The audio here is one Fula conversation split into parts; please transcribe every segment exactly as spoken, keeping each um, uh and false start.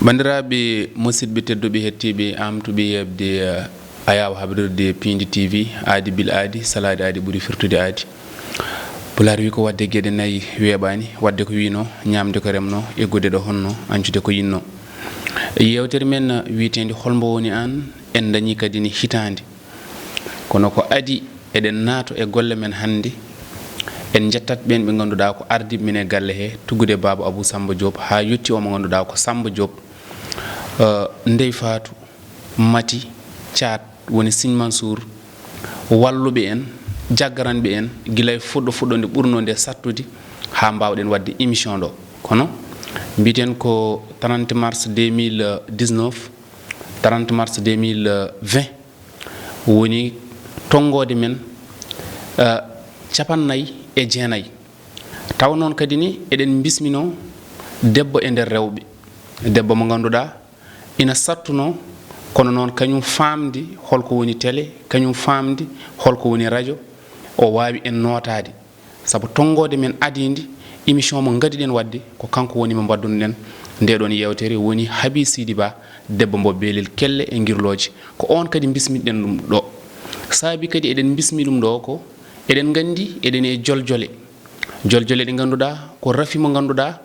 Banndiraaɓe musidɓe tedduɓe, hettiiɓe, aamtuɓe yeeɓde, eh, ayaawo habrirde Piindi T V, aadi bil aadi, salaade aadi ɓuri firtude aadi. Pulaar wi ko waɗde geɗe nayi weeɓaani, waɗde ko wiynoo, ñaamde ko remnoo, eggude ɗo honnoo, añcude ko yinnoo. Yeewtere men wiyeteende Hol mbo woni aan, en ndañii kadi ni hitaande. Kono ko adii eɗen naato e golle men hannde, en njettat ɓeen ɓe ngannduɗaa ko ardiiɓe men e galle he, tuggude Baaba Abou Samba Diop haa yotti o mo ngannduɗaa ko Samba Diop, eh, Ndey Fatou, Mati, Caat, woni Siñ Mansour, walluɓe en, jaggaranɓe en, gila e fuɗɗo fuɗɗo nde ɓurnoo nde sattude haa mbaawɗen waɗde émission ɗo. Kono mbiten ko trente mars deux mille dix-neuf, trente mars deux mille vingt, woni tonngoode men, eh, capannay e jeenay. Tawa noon kadi ni eɗen mbisminoo debbo e nder rewɓe, debbo mo ngannduɗaa ina sattunoo, kono noon kañum faamdi holko woni télé, kañum faamdi holko woni radio, o waawi en nootaade. Sabu tonngoode men adiindi, émission mo ngadiɗen waɗde, ko kanko woni mo mbaɗdunoɗen nde ɗoon yeewtere, woni Habi Sidi Ba, debbo mbo Beelel Kelle e Ngirlooje. Ko oon kadi mbismiɗen ɗum ɗo. Saabi kadi eɗen mbismi ɗum ɗo ko, eɗen nganndi eɗen e joljole. Joljole ɗe ngannduɗaa ko rafi mo ngannduɗaa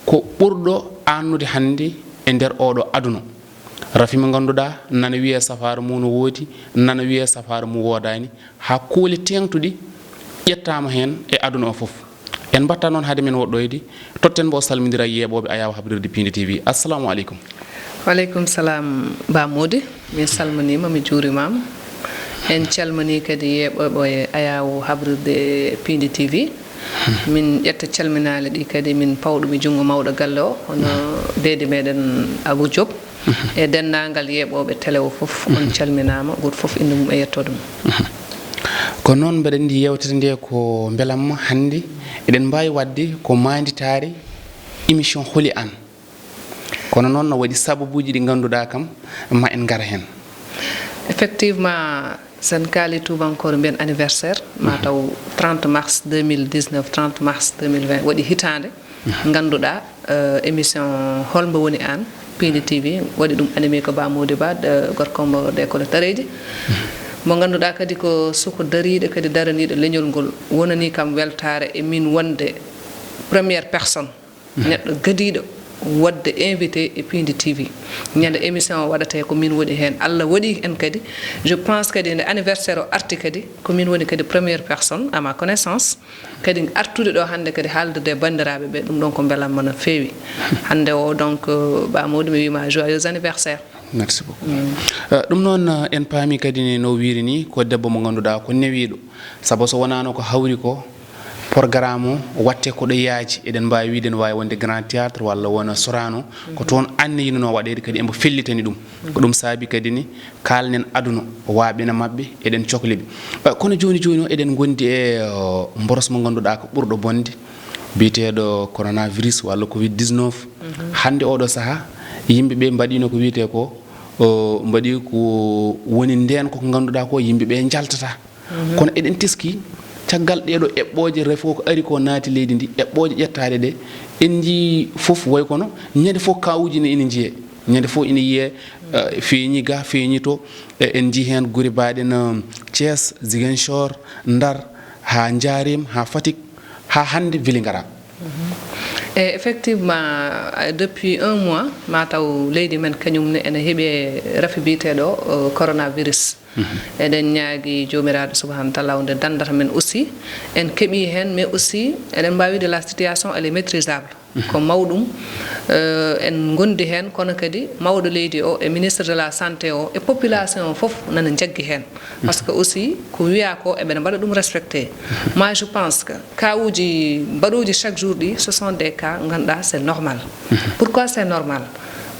ko ɓurɗo aannude hannde e nder oɗo aduna. Rafi mo ngannduɗaa nana wiyee safaara mum no woodi, nana wiyee safaara mum woodaani, haa kuule teeŋtuɗi ƴettaama heen e aduna o fof. En mbaɗta noon hade men woɗɗoyde, totten mbo o salmindira e yeeɓooɓe ayaawo habrirde Piindi T V. Assalamu aleykum. Waleykum salam, Ba Mody. Mi salminiima, mi juurimaama. En calminii kadi yeeɓooɓe ayaawo habrirde Piindi T V. Min ƴetta calminaali ɗi kadi, min pawa ɗum e junngo mawɗo galle o, hono deedi meɗen Abou Diop, e denndaangal yeeɓooɓe télé o fof. On calminaama, gooto fof innde mum e yettoode mum. Ko noon, mbeɗa anndi yeewtere nde ko mbelamma. Hannde eɗen mbaawi waɗde ko maanditaare émission Holi aan. Kono noon, no waɗi sababuuji ɗi ngannduɗaa kam, ma en ngar heen. Effectivement, sen kaali tuubankoore mbiyen anniversaire, ma taw trente mars deux mille dix-neuf, trente mars deux mille vingt waɗi hitaande. Ngannduɗaa, eh, émission Hol mbo woni aan, Piindi T V, waɗi ɗum animé ko Ba Mody Ba, eh, gorko mo Dekola Tareji. Mo ngannduɗaa kadi ko suko dariiɗo kadi daraniiɗo leñol ngol, wonani kam weltaare e min wonde première personne. Neɗɗo gadiiɗo waɗde invité e Piindi T V. Ñande émission o waɗatee ko min woni heen. Allah waɗi en kadi, je pense kadi nde anniversaire o arti kadi, ko min woni kadi première personne à ma connaissance. Kadi artude ɗo hannde kadi haaldude e banndiraaɓe ɓe, ɗum ɗon ko mbelamma no feewi. Hannde o donc, Ba Mody, mi wiima joyeux anniversaire. Merci beaucoup. Eh, ɗum noon, eh, en paami kadi ni no wiiri ni, ko debbo mo ngannduɗaa ko newiiɗo. Sabu so wonaano ko hawri ko, programme o watte ko ɗo yaaji, eɗen mbaawi wiide no waawi wonde Grand Théâtre walla wona Sorano, ko toon anniyinoo waɗeede, kadi embo fellitani ɗum. Ko ɗum saabi kadi ni kaalnen aduna, waaɓe na maɓɓe, eɗen cokli ɓe. Eh, kono jooni jooni o eɗen ngondi e, eh, mboros mo ngannduɗaa ko ɓurɗo bonde, biyeteeɗo coronavirus walla covid dix-neuf. Hannde oɗo sahaa, yimɓe ɓe mbaɗino ko wiyetee ko, o, mbaɗi ko woni ndeen ko, ko ngannduɗaa ko yimɓe ɓe njaltata. Kono eɗen teski, caggal ɗeeɗo eɓɓooje, rafi o ko ari ko naati leydi ndi, eɓɓooje ƴettaaɗe ɗe, en njii fof way kono ñande fof kaawuuji ne ina njiyee. Ñande fof ina yiyee, eh, feeñi ga, feeñi to. E, en njii heen gure mbaaɗe no Thiès, Ziguinchor, Ndar, haa Njaareem, haa Fatick, haa hannde Vélingara. E effectivement, eh, depuis un mois, ma taw leydi men kañum ne ene heɓi rafi biyeteeɗo, eh, coronavirus. Eɗen ñaagi Joomiraaɗo subhanahu wa taala wonde danndata men aussi. En keɓi heen, mais aussi eɗen mbaawi wiide la situation, elle est maîtrisable. Ko mawɗum, eh, en ngondi heen, kono kadi mawɗo leydi o e ministre de la santé o e population o fof nana njaggi heen. Parce que aussi ko wiyaa ko eɓena mbaɗa ɗum respecté. Moi, je pense que kaawuuji mbaɗuuji chaque jour ɗi, ce sont des cas ngannduɗaa c'est normal. Pourquoi c'est normal?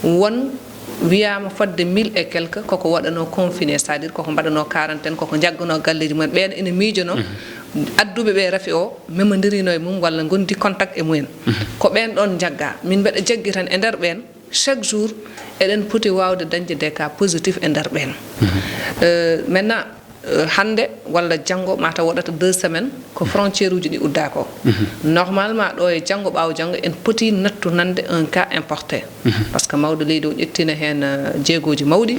Won wiyaama fodde mille et quelques koko waɗanoo confiné, c'est-à-dire koko mbaɗanoo quarantaine, koko njagganoo galleeji mumen. Ɓeen ina miijanoo adduɓe ɓe rafi o, memondirino e mum walla ngondi contact e mumen. Ko ɓeen ɗoon njaggaa. Min mbeɗa jaggi tan e nder ɓeen, chaque jour eɗen poti waawde dañde des cas positifs e nder ɓeen. Euh, maintenant, Eh, hannde walla janngo, mataw waɗata deux semaines, ko frontière uji ɗi udda ko. Normalement, ɗo e janngo, ɓaawo janngo, en poti nattu nande un cas importé. Parce que mawɗo leydi o ƴettina heen, eh, jeegooji mawɗi.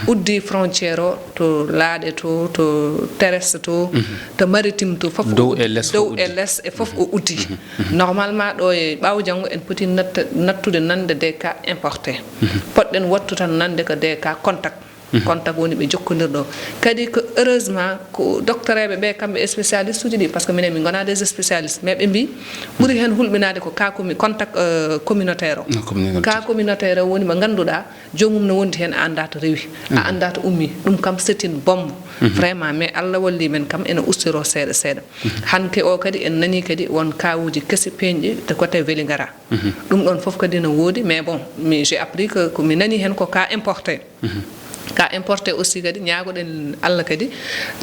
Uddi frontière o to laaɗe to, to terrestre to, to maritime to, fof o Dow e uddi. Les fof Dow e uddi. Les e fof o uddi. Normalement, ɗo e ɓaawo janngo, en poti natta-, nattude nande des cas importés. Potɗen wattu tan nande ko des cas contact. Contact woni ɓe jokkondirɗo. Kadi ko heureusement ko doctoreeɓe ɓe, kamɓe spécialiste uji ɗi, parce que minen min ngonaa des spécialistes, mais ɓe mbi ɓuri heen hulɓinaade ko cas commu-, contact, euh, communautaire o. Ah, communautaire. Cas communautaire o woni mo ngannduɗaa joomum no wondi heen, a anndaa to rewi, a anndaa to ummi. Ɗum kam c'est une bombe. Vraiment, mais Allah walli men kam ene ustiro seeɗa seeɗa. Hanke o kadi en nani kadi won kawuji kesi peeñɗi to côté Vélingara. Ɗum ɗon fof kadi no woodi, mais bon, mi, j'ai appris que ko mi nani heen ko cas importé. Cas importé aussi kadi ñaagoɗen Allah kadi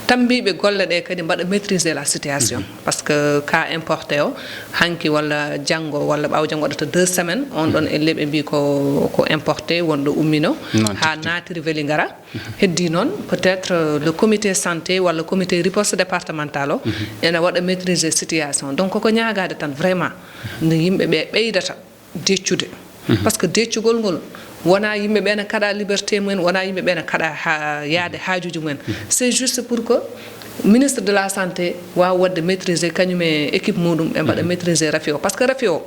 tambiiɓe golle ɗe kadi mbaɗa maîtriser la situation. Parce que cas importé o hanki walla janngo walla ɓaawo janngo waɗata deux semaines, on ɗon elle ɓe mbi ko, ko importé wonɗo ummino haa naatiri Vélingara. Heddi noon, peut-être, euh, le comité santé walla comité riposte départemental o ene waɗa maîtriser situation. Donc, ko ñaagaade tan vraiment nde yimɓe ɓe ɓeydata deccude. Parce que deccugol ngol wonaa yimɓe ɓe ne kaɗa liberté mumen, wonaa yimɓe ɓe ne kaɗa ha-, yaade haajuuji mumen. C'est juste pour que ministre de la santé waawa waɗde maîtriser kañum e équipe muɗum, ɓe mbaɗa maîtriser rafi o. Parce que rafi o,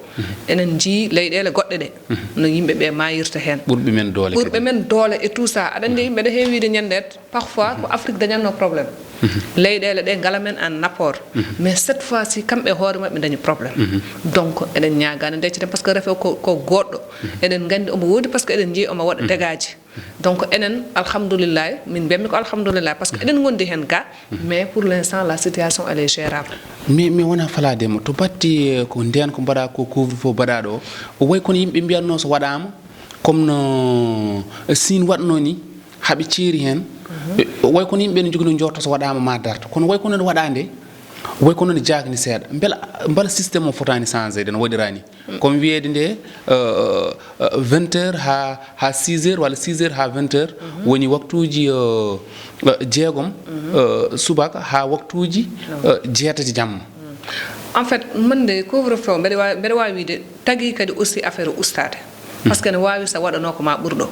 enen njii leyɗeele goɗɗe ɗe, no yimɓe ɓe maayirta heen. Ɓurɓe men doole kadi. Ɓurɓe men doole et tout ça. Aɗa anndi yimɓe ɗe heewiide ñannde, parfois ko Afrique dañatno problème. Leyɗeele ɗe ngala men en apport. Mais cette fois-ci, kamɓe hoore maɓɓe dañi problème. Donc, eɗen ñaagaani ndecceten, parce que rafi o ko, ko goɗɗo. Eɗen nganndi omo woodi, parce que eɗen njii omo waɗa dégâts ji. Donc, enen, alhamdulillahi, min mbiyatmi ko alhamdulillahi, parce que eɗen ngondi heen ga, mais pour l'instant, la situation, elle est gérable. Mais, mais wona falaade mo, to batti, eh, ko ndeen ko mbaɗa ko couvre-feu mbaɗaɗo o, o wayi kono yimɓe mbiyatno so waɗaama, comme no Siin waɗno ni, haɓe ceeri heen. Ɓe, way kono yimɓe ne njogino njorto so waɗaama ma darta. Kono way kono ne waɗa nde, way kono ne jaagni seeɗa. Mbela, mbela système o fotaani changé de no waɗira ni? Comme wiyeede nde, euh, euh, vingt heures haa, haa six heures walla six heures haa vingt heures woni waktuuji, euh, euh, jeegom, euh, subaka haa waktuuji, euh, jeetati jamma. En fait, min de couvre-feu, mbeɗa waawi, mbeɗa waawi wiide tagi kadi aussi affaire o ustaade. Parce que ne waawi so waɗanoo ko ma ɓurɗo.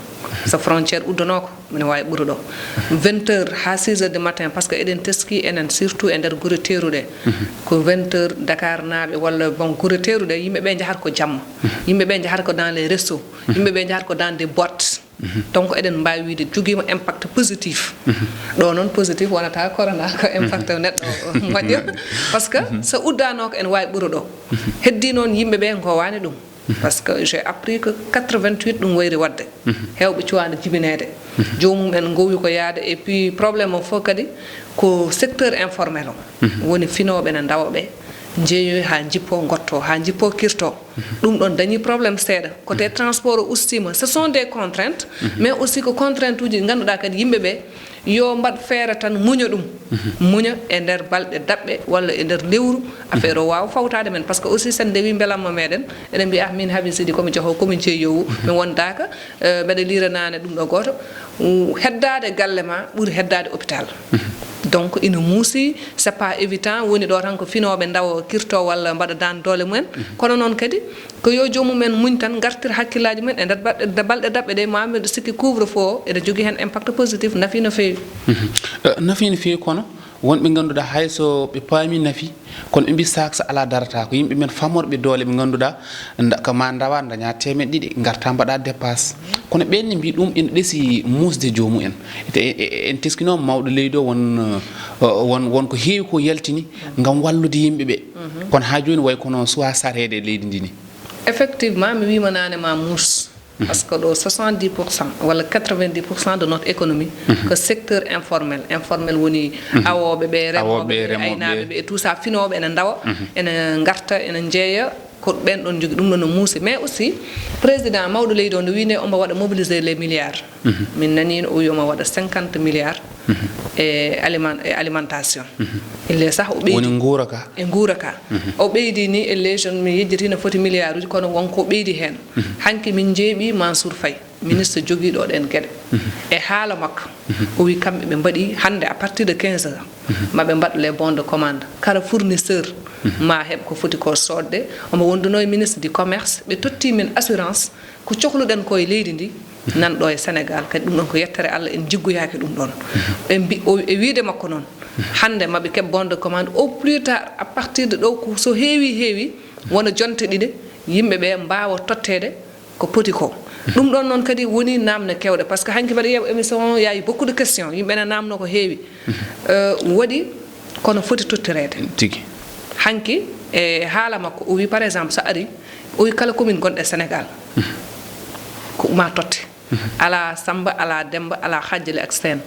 So frontière uddanoo ko, mine waawi ɓurɗo. Vingt heures haa six heures du matin, parce que eɗen teski enen, surtout e nder gure teeruɗe. Ko vingt heures Dakar naaɓe walla bon gure teeruɗe, yimɓe ɓe njahata ko jamma. Yimɓe ɓe njahata ko dans les restos. Yimɓe ɓe njahata ko dans des boîtes. Donc eɗen mbaawi wiide jogiima impact positif. Ɗo noon positif wonata corona, ko impact o neɗɗo moƴƴo. Parce que so uddaanoo ko ene waawi ɓurɗo. Heddi noon yimɓe ɓe ngowaani ɗum. Parce que j'ai appris que quatre-vingt-huit ɗum wayri waɗde. Heewɓe cuwaande jibineede. Joomum en ngowi ko yaade, et puis problème o fof kadi ko secteur informel o. Woni finooɓe ne ndawa ɓe, njeeyoyi haa njippo ngotto, haa njippo kirto. Ɗum ɗon dañi problème seeɗa. Côté transport o ustiima, ce sont des contraintes, mais aussi ko contrainte uji ɗi ngannduɗaa kadi yimɓe ɓe yo mbaɗ feere tan muña ɗum. Muña e nder balɗe daɓɓe walla e nder lewru, affaire o waawa fawtaade men. Parce que aussi, so en ndewii mbelamma meɗen, eɗen mbiya, "Ah, min Habi Sidi, ko mi jahoowo, ko mi jeeyoowo, mi wondaaka, eh, mbeɗa liira naane ɗum ɗo gooto." U-, heddaade galle ma ɓuri heddaade hôpital. Donc, ina muusi, c'est pas évident, woni ɗo tan ko finooɓe ndawa kirto walla mbaɗa daan doole mumen. Kono noon kadi, ko yo joomum en muñ tan, ngartir hakkillaaji mumen e nder baɗɗe, balɗe daɓɓe ɗe, ma mbiɗa sikki couvre-feu o ene jogii heen impact positif, nafii no feewi. Eh, nafii no feewi, kono won ɓe ngannduɗaa hay so ɓe paami nafi, kono ɓe mbi saak so alaa darata, ko yimɓe men famorɓe doole ɓe ngannduɗaa nda-, ko ma ndawa daña teemeɗɗe ɗiɗi, ngarta mbaɗa dépasse. Kono ɓeen ne mbi ɗum ene ɗesi muusde joomum en. Te e-, e-, en teskino mawɗo leydi o won, eh, won, won ko heewi ko yaltini ngam wallude yimɓe ɓe. Kono haa jooni way kono suwa sareede e leydi ndi ni. Effectivement, mi wiima naane ma muus. Parce que ɗo soixante-dix pour cent walla quatre-vingt-dix pour cent de notre économie ko secteur informel. Informel woni awooɓe ɓe, remooɓe ɓe, aynaaɓe ɓe, et tout ça, finooɓe ene ndawa, ene ngarta, ene njeeya, ko ɓeen ɗon jogi ɗum ɗon no muusi. Mais aussi, président mawɗo leydi o no wiyi nde omo waɗa mobiliser les milliards. Min nani o wi omo waɗa cinquante milliards e aliment-, e alimentation. Elle sah o ɓeydi. Woni nguura ka. E nguura ka. O ɓeydi ni, elle jeune mi yejjiti no foti milliard uji, kono wonko ɓeydi heen. Hanki min njeeɓi Mansour Faye. Ministre jogiiɗo ɗeen geɗe. E haala makko, o wi kamɓe ɓe mbaɗi hannde à partir de quinze heures, ma ɓe mbaɗ les bons de commande. Kala fournisseur ma heɓ ko foti ko soodde. Omo wonduno e ministre du commerce, ɓe totti min assurance ko cohluɗen ko e leydi ndi, nan ɗo e Sénégal. Kadi ɗum ɗon ko yettere Allah, en jiggoyaaki ɗum ɗon. E mbi-, o, e wiide makko noon, hannde ma ɓe keɓ bon de commande, au plus tard, à partir de ɗo, ko so heewi, heewi, wona jonte ɗiɗe, yimɓe ɓe mbaawa totteede ko poti ko. Ɗum ɗon noon kadi woni naamne kewɗe, parce que hanki mbaɗa yeeɓa émission o, y a eu beaucoup de questions, yimɓe ene naamno ko heewi. Euh, waɗi kono foti tottireede. Tigi. Hanki e haala makko, o wi, par exemple, so ari, o wi kala commune gonɗo e Sénégal, ko ma totte. Alaa Samba, alaa Demba, alaa Hajjali ak Seen.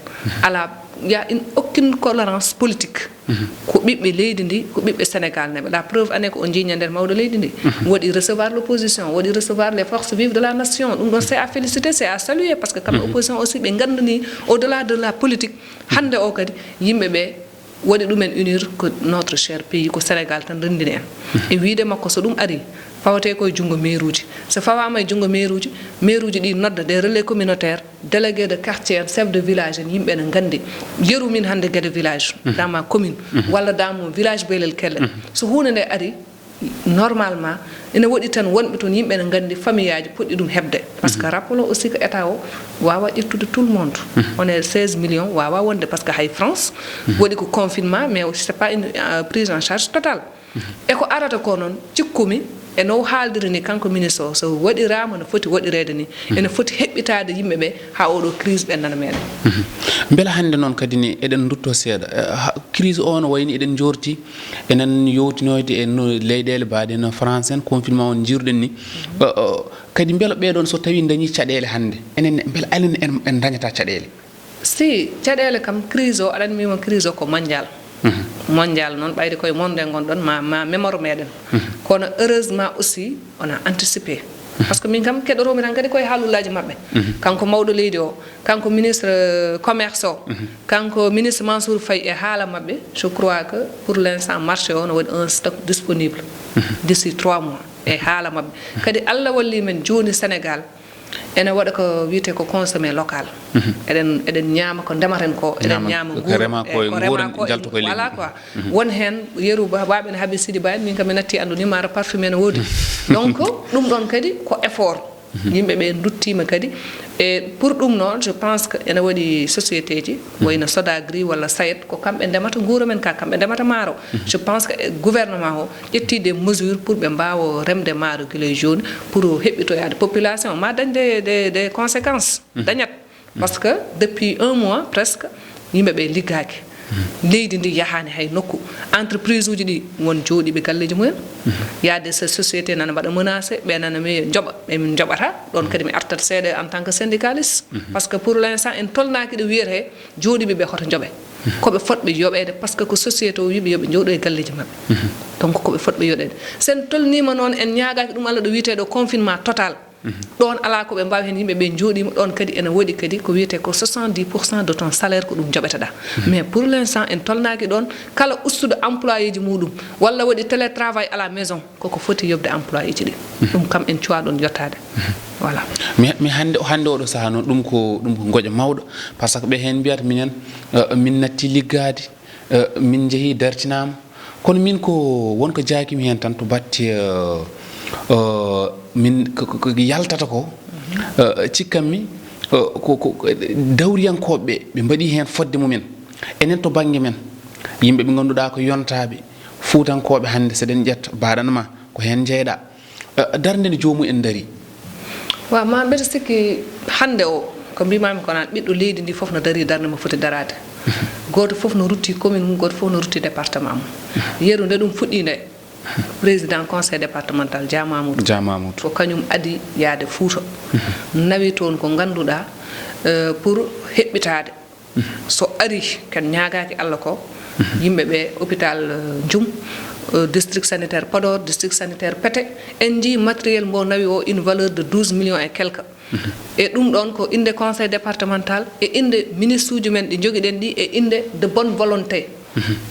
Alaa, y a une aucune colorance politique. Ko ɓiɓɓe leydi ndi, ko ɓiɓɓe Sénégal neɓe. La preuve en est ko o jiiña nder mawɗo leydi ndi. Waɗi recevoir l'opposition, waɗi recevoir les forces vives de la nation. Ɗum ɗon, c'est à féliciter, c'est à saluer, parce que kamɓe opposition aussi ɓe nganndani au-delà de la politique. Hannde o kadi yimɓe ɓe waɗi ɗumen unir ko notre cher pays, ko Sénégal tan renndini en. E wiide makko, so ɗum ari, fawete ko e junngo mairuuji. So fawaama e junngo mairuuji, mairuuji ɗi nodda des relais communautaires, délégué de quartier en, chef de village en, yimɓe ene nganndi. Yeru min hannde Guédé village, dans ma commune, walla dans mon village Boylel Kelle. So huunde nde ari, normalement, ene woɗi tan wonɓe toon, yimɓe ene nganndi famiyaaji poɗɗi ɗum heɓde. Parce que rappelons aussi que État o waawa ƴettude tout le monde. On est seize millions, waawa wonde, parce que hay France waɗi ko confinement, mais c'est pas une, euh, prise en charge totale. E ko arata ko noon, cikkumi, e no haaldiri ni kanko ministre o, so waɗiraama no foti waɗireede ni, ene foti heɓɓitaade yimɓe ɓe haa oɗo crise ɓennana meɗen. Mbela hannde noon kadi ni eɗen ndutto seeɗa, eh, ha, crise o no wayni eɗen njoorti, enen yowtinoyde e no leyɗeele mbaɗe no France en, confinement on njiiruɗen ni. Eh, eh, kadi mbela ɓeɗon so tawi dañi caɗeele hannde, enen mbela enen en, en dañata caɗeele? Si, caɗeele kam, crise o, aɗa anndi, mbiymi crise o ko mondial. Mondial noon, ɓayde koye monde ngonɗon, ma, ma mémoire meɗen. Kono heureusement aussi, on a anticipé. Parce que min kam, keɗotoomi tan kadi koye haalullaaji maɓɓe. Kanko mawɗo leydi o, kanko ministre, euh, commerce o, kanko ministre Mansour Faye, e haala maɓɓe, je crois que pour l'instant, marché o no waɗi un stock disponible d'ici trois mois. E haala maɓɓe. Kadi Allah walli men jooni Sénégal, ene waɗa ko wiyetee ko consommé local. Eɗen, eɗen ñaama ko ndematen ko, eɗen ñaama ko nguur-, rema e ko e rema nguuren, ko e, jalta ko e leydi. Voilà quoi. Won heen yeru ba-, baɓe ne haaɓi Sidi Ba en, min kam mi natti anndu ni, mara parfumé ne woodi. Donc, ɗum ɗon kadi ko effort. Yimɓe ɓe nduttiima kadi. E pour ɗum noon, je pense que ene waɗi société ji, wayno Sodagri walla Sayet, ko kamɓe ndemata nguura men ka, kamɓe ndemata maaro. Je pense que, eh, gouvernement o ƴetti des mesures pour ɓe mbaawa remde maaro gila e jooni, pour heɓɓitoyaade population, ma dañde des, des conséquences, dañat. Parce que depuis un mois presque, yimɓe ɓe liggaaki. Leydi ndi yahaani hay nokku. Entreprise uji ɗi won jooɗiiɓe galleeji mumen. Y a des so-, sociétés nana mbaɗa menacé, ɓe nana mi njoɓa, ɓe min njoɓata. Ɗoon kadi mi artat seeɗa en tant que syndicaliste. Parce que pour l'instant, en tolnaaki ɗo wiyetee jooɗiiɓe ɓe hoto njoɓe. Ko ɓe fotɓe yoɓeede, parce que ko société o wiɓe yoɓe njooɗo e galleeji maɓɓe. Donc ko ɓe fotɓe yoɓeede. Sen tolniima noon, en ñaagaaki ɗum Allah, ɗo wiyetee ɗo confinement total. Ɗoon alaa ko ɓe mbaawi heen, yimɓe ɓe njooɗiima ɗoon kadi, ene woɗi kadi ko wiyetee ko soixante-dix pour cent de ton salaire ko ɗum njoɓeteɗaa. Mais pour l'instant, en tolnaaki ɗoon, kala ustuɗo employé ji muɗum, walla waɗi télétravail à la maison, koko foti yoɓde employé ji ɗi. Ɗum kam en cuwaa ɗoon yottaade. Voilà. Mi, mi hannde, hannde oɗo sahaa noon, ɗum ko, ɗum ko ngoƴa mawɗo, parce que ɓe heen mbiyata minen, eh, min natti liggaade, eh, min njehii dartinaama. Kono min ko won ko jaakimi heen tan to batte, eh, eh, min ko, ko, ko yaltata ko, eh, cikkanmi, eh, ko, ko, ko dawriyankooɓe ɓe, ɓe mbaɗi heen fodde mumen. Enen to bannge men, yimɓe ɓe ngannduɗaa ko yontaaɓe, fuutankooɓe hannde, so eɗen ƴetta mbaɗanma, ko heen njeyɗaa. Eh, darnde nde joomum en ndarii. Waaw, ma mbeɗa sikki hannde o, ko mbiimaami ko naan, ɓiɗɗo leydi ndi fof no darii darnde mo foti daraade. Gooto fof no rutti commune mum, gooto fof no rutti département mum. Yeru nde ɗum fuɗɗii nde, président conseil départemental, Dia Mamoudou. Dia Mamoudou. Ko kañum adi yaade Fuuta. Nawi toon ko ngannduɗaa, eh, pour heɓɓitaade. So ari, ken ñaagaaki Allah ko, yimɓe ɓe hôpital, eh, Ndioum, eh, district sanitaire Podor, district sanitaire Pete, en njii matériel mbo nawi o une valeur de douze millions et quelques. E ɗum ɗoon ko innde conseil départemental, e innde ministre uji men ɗi njogiɗen ɗi, e innde de bonne volonté.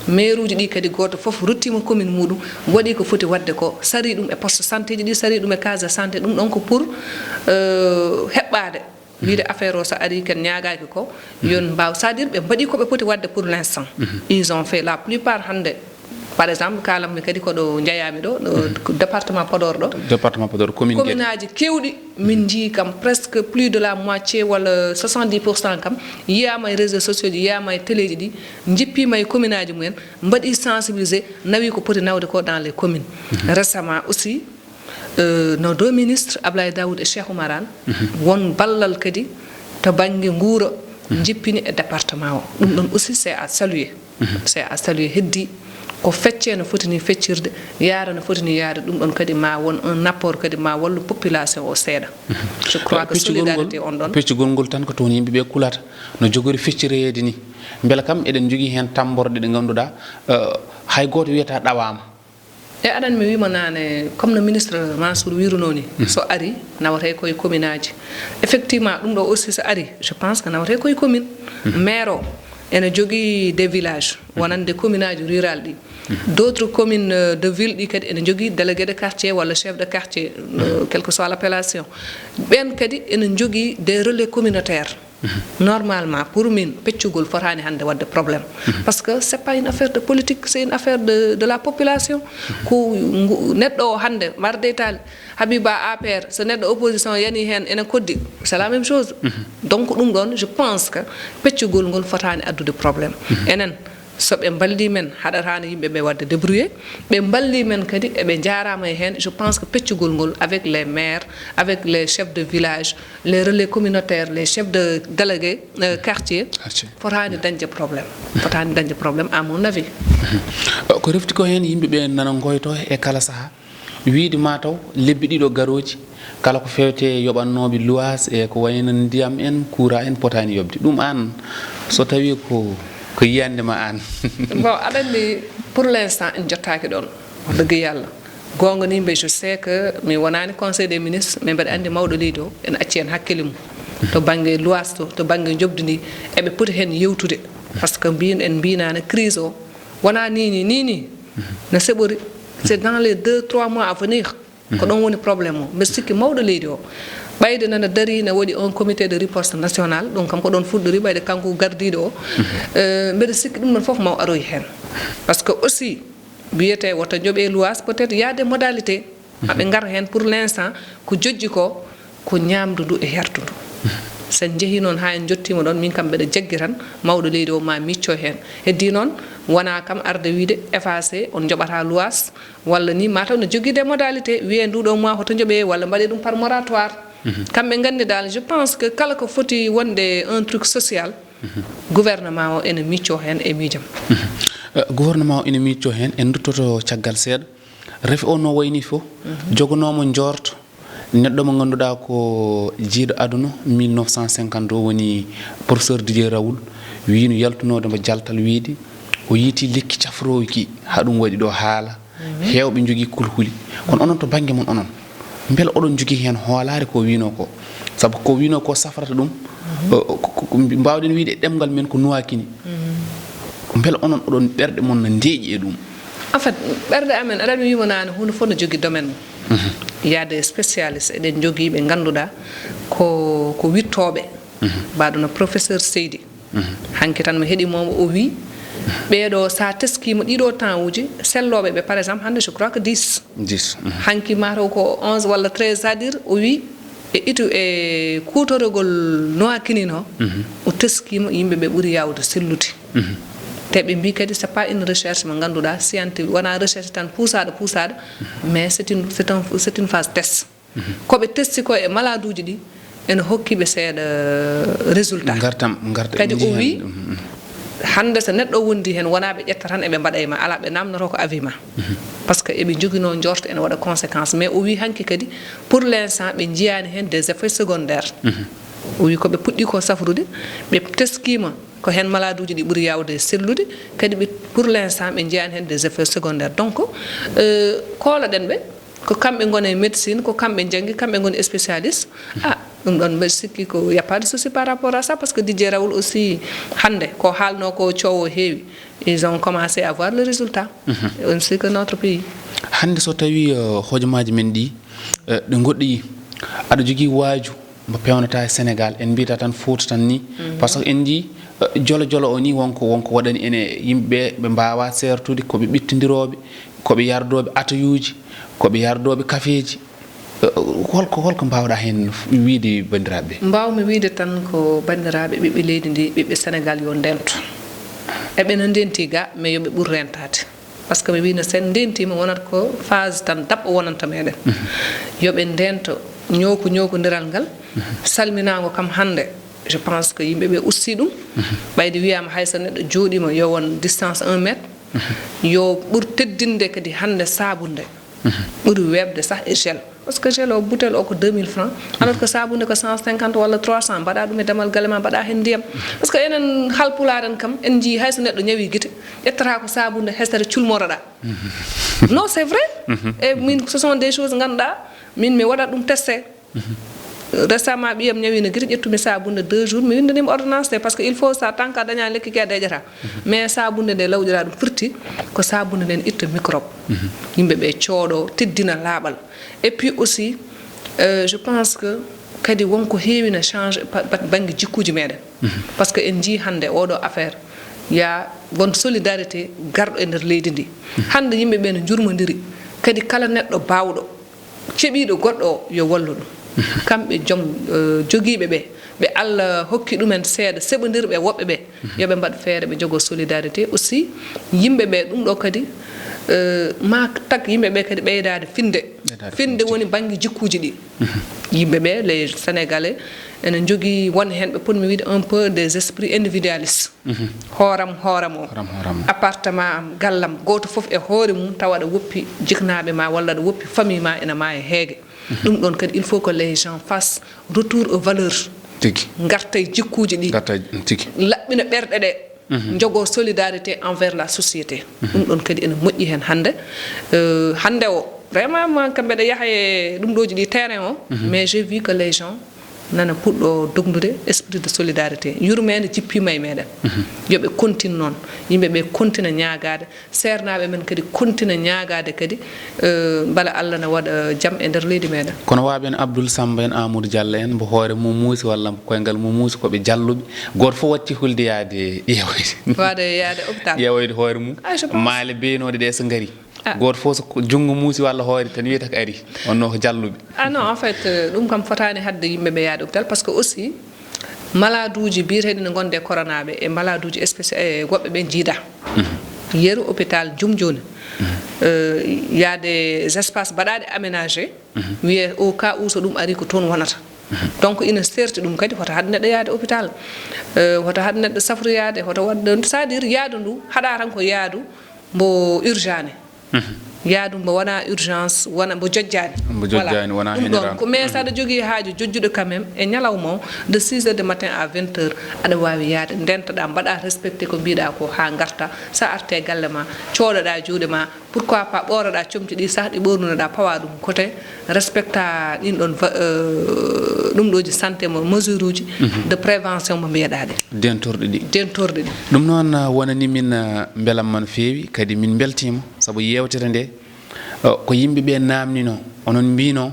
Maire uji ɗi kadi, gooto fof ruttiima commune muɗum, waɗi ko foti waɗde ko, sari ɗum e poste santé ji ɗi, sari ɗum e case de santé. Ɗum ɗon ko pour, euh, heɓɓaade, wiide affaire o so ari, ken ñaagaaki ko, yon mbaaw. C'est-à-dire, ɓe mbaɗi ko ɓe poti waɗde pour l'instant. Ils ont fait la plupart hannde. Par exemple, kaalammi kadi ko ɗo njeyaami ɗo, ɗo ko département Podor ɗo. Département Podor, commune Guédé. Commune aji keewɗi, min njii kam presque plus de la moitié walla soixante-dix pour cent kam, yiyaama e réseaux sociaux ji, yiyaama e télé ji ɗi, njippiima e commune aji mumen, mbaɗi sensibiliser, nawi ko poti nawde ko dans les communes. Récemment aussi, euh, nos deux ministres, Ablaye Daoud et Cheikh Oumar Anne, won ballal kadi to bannge nguura, jippini e département o. Ɗum ɗon aussi, c'est à saluer. C'est à saluer. Heddi ko fecce no foti ni feccirde, yaara no foti ni yaade, ɗum ɗon kadi ma won un apport, kadi ma wallu population o seeɗa. Je crois que solidarité on ɗon. Peccugol ngol tan ko toon yimɓe ɓe kulata, no jogori feccireyeede ni. Mbela kam eɗen njogii heen tamborɗe ɗe ngannduɗaa, eh, hay gooto wiyata ɗawaama. E aɗa anndi, mi wiima naane, comme no ministre Mansour wiirunoo ni, so ari, nawatee ko e commune aji. Effectivement, ɗum ɗo aussi so ari, je pense que nawatee ko e commune. Maire o ene jogii des villages, wonande commune aji rural ɗi. D'autres communes, euh, de ville ɗi kadi ene jogii délégué de quartier walla chef de quartier, euh, quelle que soit l'appellation. Ɓeen kadi ene jogii des relais communautaires. Normalement, pour min, peccugol fotaani hannde waɗde problème. Parce que c'est pas une affaire de politique, c'est une affaire de, de la population. Ko ngu-, neɗɗo o hannde, mar deytaali, Habiba A P R, so neɗɗo opposition yani heen, ene koddi, c'est la même chose. Donc, ɗum ɗoon, je pense que peccugol ngol fotaani addude problème. Enen, so ɓe mballii men, haɗataano yimɓe ɓe waɗde débrouillé. Ɓe mballii men kadi, eɓe njaaraama e heen. Je pense que peccugol ngol avec les maires, avec les chefs de village, les relais communautaires, les chefs de délégués, euh, quartier, Quartier. Fotaani dañde problème. Fotaani dañde problème, à mon avis. Ko refti ko heen, yimɓe ɓe nana ngoyto e kala sahaa. Wiide maa taw lebbi ɗiɗo garooji, kala ko feewte yoɓannooɓe luwaas e ko wayno ndiyam en, kuuraa en, potaani yoɓde. Ɗum aan, so tawii ko, ko yiyannde ma aan. Bon, aɗa anndi, pour l'instant, en jottaaki ɗoon. Wax dëgg Yàlla. Goonga ni mbe, je sais que mi wonaani conseil des ministres, mais mbeɗa anndi mawɗo leydi o, en acci heen hakkille mum. To bannge luwaas to, to bannge njoɓdi ndi, eɓe poti heen yewtude. Parce que mbiin, en mbiinaane crise o, wonaa nii, nii, nii, nii. No seɓori. C'est dans les deux, trois mois à venir. Ko ɗoon woni problème o. Mbeɗa sikki mawɗo leydi o, ɓayde nana darii, na waɗi un comité de riposte national, ɗum kam ko ɗoon fuɗɗori, ɓayde kanko gardiiɗo o. Euh, mbeɗa sikki ɗum ɗoon fof maw aroy heen. Parce que aussi, wiyetee wota njoɓe luwaas, peut-être il y a des modalités. Maɓe ngar heen pour l'instant, ko jojji ko, ko ñaamdu ndu e yardu ndu. So en njehii noon haa en njottiima ɗoon, min kam mbeɗa jaggi tan, mawɗo leydi o ma micco heen. Heddii noon, wonaa kam arde wiyde effacé, on njoɓataa luwaas, walla ni mataw ne jogii des modalités, wiyee nduɗo mois hoto njoɓee, walla mbaɗee ɗum par moratoire. Kamɓe nganndi daal, je pense que kala ko foti wonde un truc social, gouvernement o ene micco heen e miijam. Eh, gouvernement o ene micco heen, en nduttoto caggal seeɗa. Rafi o no wayni fof, jogonoomo njoorto, neɗɗo mo ngannduɗaa ko jeyɗo aduna, mille neuf cent cinquante o woni professeur Didier Raoult, wiino yaltunoode mo jaltal wiide o yiiti lekki cafrooki, haa ɗum waɗi ɗo haala. Heewɓe njogii kulhuli. Kono onon to bannge mon onon, mbele oɗon njogii heen hoolaare ko wiinoo ko? Sabu ko wiinoo ko safrata ɗum, o, ko, ko, ko mbi-, mbaawɗen wiide e ɗemngal men ko nuwaakini. Mbele onon oɗon ɓerɗe mon na ndeeƴi e ɗum? En fait, ɓerɗe amen, aɗa mi wiima naane, huunde fof no jogii domaine mum. Il y a des spécialistes, eɗen njogii ɓe ngannduɗaa ko, ko wittooɓe. Mbaɗo no professeur Seydi. Hanki tan mi heɗii mo, o wi, ɓeeɗo, so a teskiima ɗiɗo temps uji, sellooɓe ɓe, par exemple, hannde, je crois que dix. Dix. Hanki mataw ko onze walla treize, c'est-à-dire, o wi, e itu e kuutorogol no a kinino, o teskiima yimɓe ɓe ɓuri yaawde sellude. Te ɓe mbi kadi, c'est pas une recherche mo ngannduɗaa scientifique, wonaa recherche tan puusaaɗo, puusaaɗo, mais c'est une, c'est un, c'est une phase test. Ko ɓe testi ko e malaaduuji ɗi, ene hokki ɓe seeɗa résultat. Ngartam, ngartam, kadi o wi, hannde so neɗɗo wondi heen, wonaa ɓe ƴetta tan eɓe mbaɗa e ma, alaa, ɓe naamnoto ko avis ma. Parce que eɓe njoginoo njoorto ene waɗa conséquence. Mais o wi hanki kadi, pour l'instant, ɓe njiyaani heen des effets secondaires. O wi ko ɓe puɗɗi ko safrude, ɓe teskiima ko heen malaaduuji ɗi ɓuri yaawde sellude, kadi ɓe, pour l'instant, ɓe njiyaani heen des effets secondaires. Donc, euh, kooloɗen ɓe, ko kamɓe ngoni e médecine, ko kamɓe njanngi, kamɓe ngoni spécialiste. Ah, Ɗum ɗon mbeɗa sikki ko y a pas de souci par rapport à ça, parce que Didier Raoul aussi, hannde ko haalno ko coowo heewi, ils ont commencé à voir le résultat. Ainsi que notre pays. Hannde so tawi, eh, hojomaaji men ɗi, eh, ɗe ngoɗɗi, aɗa jogii waaju mo pewnata e Sénégal, en mbiyata tan Fouta tan ni, parce que en njii, eh, jolo jolo o ni wonko, wonko waɗani ene yimɓe ɓe, ɓe mbaawa seertude, ko ɓe ɓittondirooɓe, ko ɓe yardooɓe atayuuji, ko ɓe yardooɓe kafeeji. Eh, holko, holko mbaawɗa heen wiyde banndiraaɓe ɓe? Mbaawmi wiyde tan ko banndiraaɓe ɓiɓɓe leydi ndi, ɓiɓɓe Sénégal yo ndento. Eɓe no ndenti ga, mais yo ɓe ɓur rentaade. Parce que mi wino sen ndentiima wonata ko phase tan daɓɓo wonanta meɗen. Yo ɓe ndento ñooku ñookundiral ngal. Salminaango kam hannde, je pense que yimɓe ɓe usti ɗum. Ɓayde wiyaama hay so neɗɗo jooɗiima yo won distance un mètre. Yo ɓur teddinde kadi hannde saabunde. Ɓuri weeɓde sah e gel. Parce que gel o, bouteille o ko deux mille francs. Alors que saabunde ko cent cinquante walla trois cents, mbaɗa ɗum e damal galle ma, mbaɗa heen ndiyam. Parce que enen Haalpulaar en kam, en njii hay so neɗɗo ñawi gite, ƴettata ko saabunde hesere culmoroɗa. Non, c'est vrai. E min, ce sont des choses ngannduɗa, min mi waɗat ɗum testé. Récemment, ɓiyam ñawino gite, ƴettumi saabunde deux jours, mi winndaniima ordonnance te, parce que il faut ça, tant que a dañaani lekki ki a deƴata. Mais saabunde nde lawƴira ɗum firti, ko saabunde nden itta microbe. Yimɓe ɓe cooɗo, teddina laaɓal. Et puis aussi, euh, je pense que kadi wonko heewi na change pa-, pa-, bannge jikkuuji meɗen. Parce que en njii hannde oɗo affaire, ya won solidarité garɗo e nder leydi ndi. Hannde yimɓe ɓe no njurmondiri, kadi kala neɗɗo baawɗo, ceɓiiɗo goɗɗo o, yo wallu ɗum. Kamɓe joom, eh, jogiiɓe ɓe, ɓe Allah hokki ɗumen seeɗa, seɓondirɓe e woɓɓe ɓe, yo ɓe mbaɗ feere, ɓe njogoo solidarité. Aussi, yimɓe ɓe, ɗum ɗo kadi, eh, ma tag yimɓe ɓe kadi ɓeydaade finde. Ɓeydaade finde, finde, woni bannge jikkuuji ɗi. Yimɓe ɓe, les Sénégalais, ene njogii won heen ɓe potmi wiyde un peu des esprits individualistes. Hooram, hooram o. Hooram, hooram o. Appartement am, gallam, gooto fof e hoore mum tawa aɗa woppi jiknaaɓe ma walla aɗa woppi famille ma ena maaya heege. Ɗum ɗon kadi, il faut que les gens fassent retour aux valeurs. Tigi. Ngarta e jikkuuji ɗi. Ngarta e, tigi. Laɓɓina ɓerɗe ɗe. Njogoo solidarité envers la société. Ɗum ɗon kadi ene moƴƴi heen hannde. Euh, hannde o, vraiment, man kam mbeɗa yaha e ɗum ɗooji ɗi terrain o, mais j'ai vu que les gens nana puɗɗo dognude esprit de solidarité. Yurmeende jippiima e meɗen. Yo ɓe continue noon. Yimɓe ɓe continue ñaagaade. Seernaaɓe men kadi continue ñaagaade kadi, eh, mbela Allah na waɗa jam e nder leydi meɗen. Kono waaɓe en Abdoul Samba en, Amadou Diallo en, mbo hoore mum muusi walla mbo koyngal mum muusi, ko ɓe jalluɓe. Gooto fof watti hulde yaade ƴeewoyde. Waade yaade hôpital. Ƴeewoyde hoore mum. Ah, je pense. Maale beenooɗe ɗe so ngari. Ah. Gooto fof so ko junngo muusi walla hoore tan wiyata ko ari. Wonno ko jalluɓe. Ah non, en fait, euh, ɗum kam fotaani haɗde yimɓe ɓe yaade hôpital, parce que aussi, maladuuji biyeteeɗi ne ngonde e coronaaɓe e maladuuji spéci-, e woɓɓe ɓe njiida. Yeru hôpital jum jooni. Euh, il y a des espaces baɗaaɗe aménagé. Wiyee au cas où so ɗum ari ko toon wonata. Donc ina serti ɗum kadi, hoto haɗ neɗɗo yaade hôpital. Euh, hoto haɗ neɗɗo safroyaade, hoto waɗ, c'est-à-dire yaadu ndu, haɗa tan ko yaadu mbo urgent ne. Yaadu mbo wona urgence, wona mbo jojjaani. Mbo jojjaani, wona. Voilà. Ɗum ɗon ko, mais so aɗa jogii haaju jojjuɗo quand même, e ñalawma o, de six heures de matin à vingt heures, aɗa waawi yaade, ndentoɗaa, mbaɗa respecté ko mbiɗa ko haa ngarta. Sa arte galle ma, cooɗoɗa juuɗe ma, pourquoi pas ɓooroɗa comci ɗi, sah ɗi ɓornunoɗa, pawa ɗum côté, respecta ɗin ɗon va-, euh, ɗum ɗoji santé mo, mesure uji de prévention mo mbiyeɗa ɗi. Dentorɗe ɗi. Dentorɗe ɗi. Ɗum noon, ah, wonani min, ah, mbelamma no feewi, kadi min mbeltiima, sabu yeewtere nde, oh, ko yimɓe ɓe naamnino, onon mbino,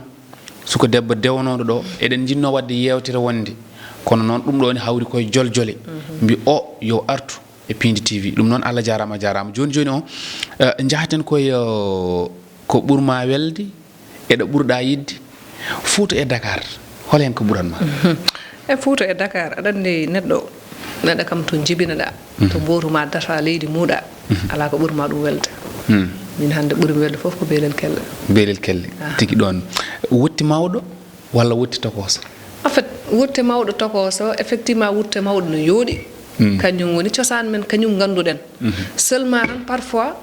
suka debbo dewnooɗo ɗo, eɗen njinnoo waɗde yeewtere wonde, kono noon ɗum ɗo ne hawri koye joljole. Mbi o yo artu e Pindi T V. Ɗum noon, Allah jaaraama, a jaaraama. Jooni jooni o, eh, njahaten koye, eh, ko ɓurma welde, e ɗo ɓurɗa yiɗde, Fuuta e Dakar, hol heen ko ɓuranma? E Fuuta e Dakar, aɗa anndi neɗɗo, neɗɗo kam to njibinaɗa, to mbootuma data leydi muuɗa, alaa ko ɓurma ɗum welde. Min hannde ɓurimi welde fof ko Beelel Kelle. Beelel Kelle, tigi ɗoon. Wutte mawɗo walla wutte tokooso? En fait, wutte mawɗo tokooso, effectivement, wutte mawɗo no yooɗi. Kañum woni cosaan men, kañum ngannduɗen. Seulement tan, parfois,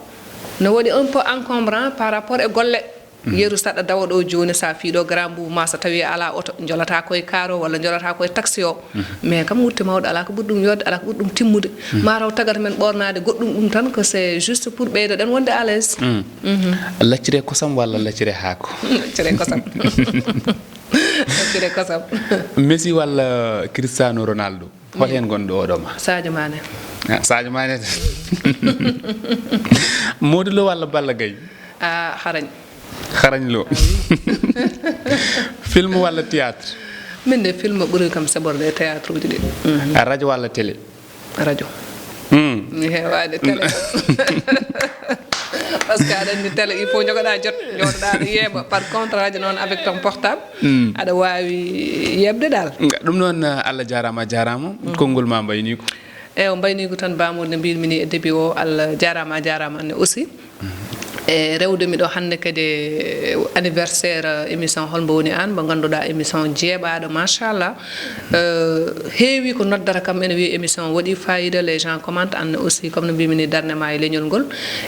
no waɗi un peu encombrant par rapport e golle. Yeru saɗa dawa ɗo jooni, sa fiiɗo grand boubou ma, so tawi a ala oto, jolata koye car o walla jolata koye taxi o. Mais kam wutte mawɗo ala ko ɓuri ɗum yodde, ala ko ɓuri ɗum timmude. Ma taw tagata men ɓornade goɗɗum ɗum tan ko c'est juste pour ɓeydoɗen wonde à l'aise. Laccire kosam walla laccire haako? Laccire kosam. Hokkire kosam. Messi walla Cristiano Ronaldo? Hol heen gonɗo oɗo ma? Sadio Mané. Ah, Sadio Mané. Modou Lo walla Balla Gaye? Ah, harañ. Harañ Lo. Film walla théâtre? Min de, film ɓuri kam saɓorde e théâtre uji ɗi. Mhm. Ah, radio walla télé? Radio. Hmm. Mi heewaade télé. Parce que aɗa anndi télé, il faut jogoɗaa jot, jogoɗaa aɗa yeeɓa. Par contre, radio noon, avec ton portable, hmm, aɗa waawi yeeɓde dal. Nga-, ɗum noon, uh, Allah jaaraama, a jaaraama. Hmm. Konngol ma mbayniiko. Eewa, mbayniiko tan, Ba Modou, no mbiirmi ni e début o, Allah jaaraama, a jaaraama anne aussi. E rewde mi ɗo hannde kadi e anniversaire, eh, émission Hol Mbo Woni Aan, mo ngannduɗaa émission jeeɓaaɗo, machallah. Eh, heewi ko noddata kam ene wiya émission waɗi fayida, les gens commentent, anne aussi, comme no mbimi ni, darnde ma e leñol ngol.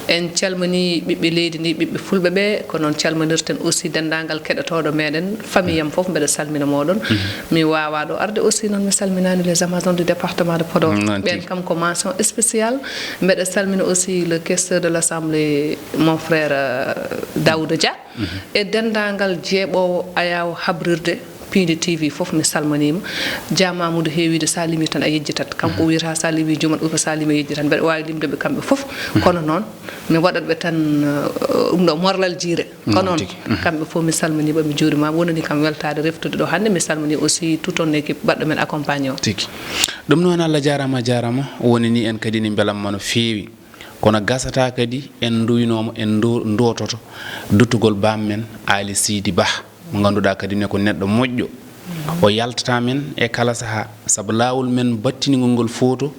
En calmini ɓiɓɓe leydi ndi, ɓiɓɓe fulɓe ɓe, ko noon calminirten aussi denndaangal keɗotooɗo meɗen, famille am fof mbeɗa salmina moɗon. Mi wawa ɗo arde aussi, noon mi salminani les Amazones du département de Podor. Noon tigi. Ɓen kam ko mention spéciale. Mbeɗa salmina aussi le questeur de l'Assemblée, mon frère, euh, Daouda Dia. E denndaangal jeeɓoowo ayaawo habrirde Piindi T V fof, mi salminiima. Dia Mamoudou heewiide, sa limi tan a yejjitat. Kanko o wiyata sa limi juumat, ou sa limi a yejjitat. Mbeɗa waawi limde ɓe kamɓe fof. Kono noon, mi waɗat ɓe tan, euh, ɗum ɗo morlal jiire. Ko noon, tigi. Kamɓe fof mi salminiiɓe, mi juurimaama. Wonani kam weltaade reftude ɗo hannde. Mi salminii aussi toute ton équipe baɗɗo men accompagné o. Tigi. Ɗum noon, Allah jaaraama, a jaaraama. Wonani en kadi ni mbelamma no feewi. Kono gasata kadi en nduwinooma, en ndo-, ndoototo duttugol baam men Aali Seydi Bah, mo ngannduɗaa kadi ne ko neɗɗo moƴƴo. O yaltata men e kala sahaa, sabu laawol men battiningol ngol footo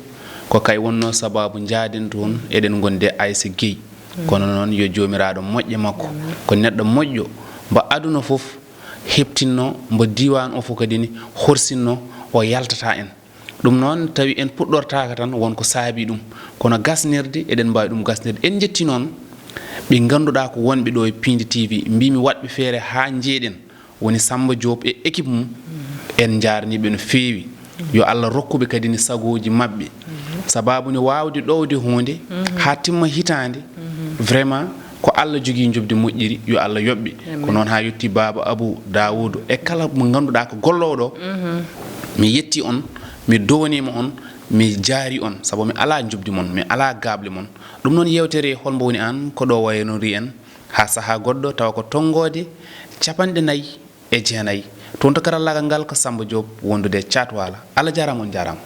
ko kay wonnoo sabaabu njaaden toon, eɗen ngondi e Aysa Guèye. Kono noon, yo Joomiraaɗo moƴƴe makko, ko neɗɗo moƴƴo, mbo aduna fof heɓtinno, mbo diiwaan o fof kadi ni horsinno, o yaltata en. Ɗum noon, tawi en puɗɗortaaka tan, won ko saabii ɗum. Kono gasnirde, eɗen mbaawi ɗum gasnirde. En njetti noon ɓe ngannduɗaa ko wonɓe ɗo e Piindi T V, mbimi waɗɓe feere haa njeeɗen. Woni Samba Diop e équipe mum, en njaarnii ɓe no feewi. Yo Allah rokku ɓe kadi ni sagooji maɓɓe. Sabaabu ni waawde ɗowde huunde haa timma hitaande, vraiment ko Allah jogii njoɓdi moƴƴiri, yo Allah yoɓ ɓe. Amin. Ko noon haa yotti Baaba Abou Dawoudou e kala mo ngannduɗaa ko gollooɗo. Mi yetti on, mi dowaniima on, mi jaari on, sabu mi alaa njoɓdi mon, mi alaa gaaɓle mon. Ɗum noon, yeewtere Hol Mbo Woni Aan, ko ɗo waynorii en haa sahaa goɗɗo, tawa ko tonngoode capanɗe nayi e jeenayi. Toon to karallaagal ngal ko Samba Diop wondude e Caat Waala. Allah jaaraama, on njaaraama.